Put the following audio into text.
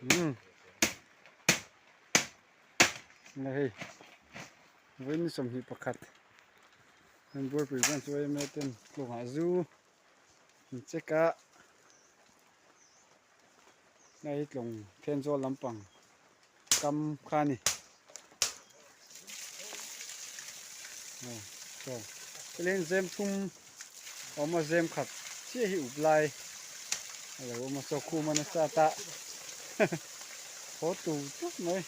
Umm nge hei vawiin ni 21 an buarpui chuan chu yma ten tlawngah zu an check a hei tlawng Thenzawl lampang kam kha a ni aw saw helaiin zem thum a awm a zem khat chiah hi up lai a lo awm a chaw khum a nasa ta haw tur tawp mai.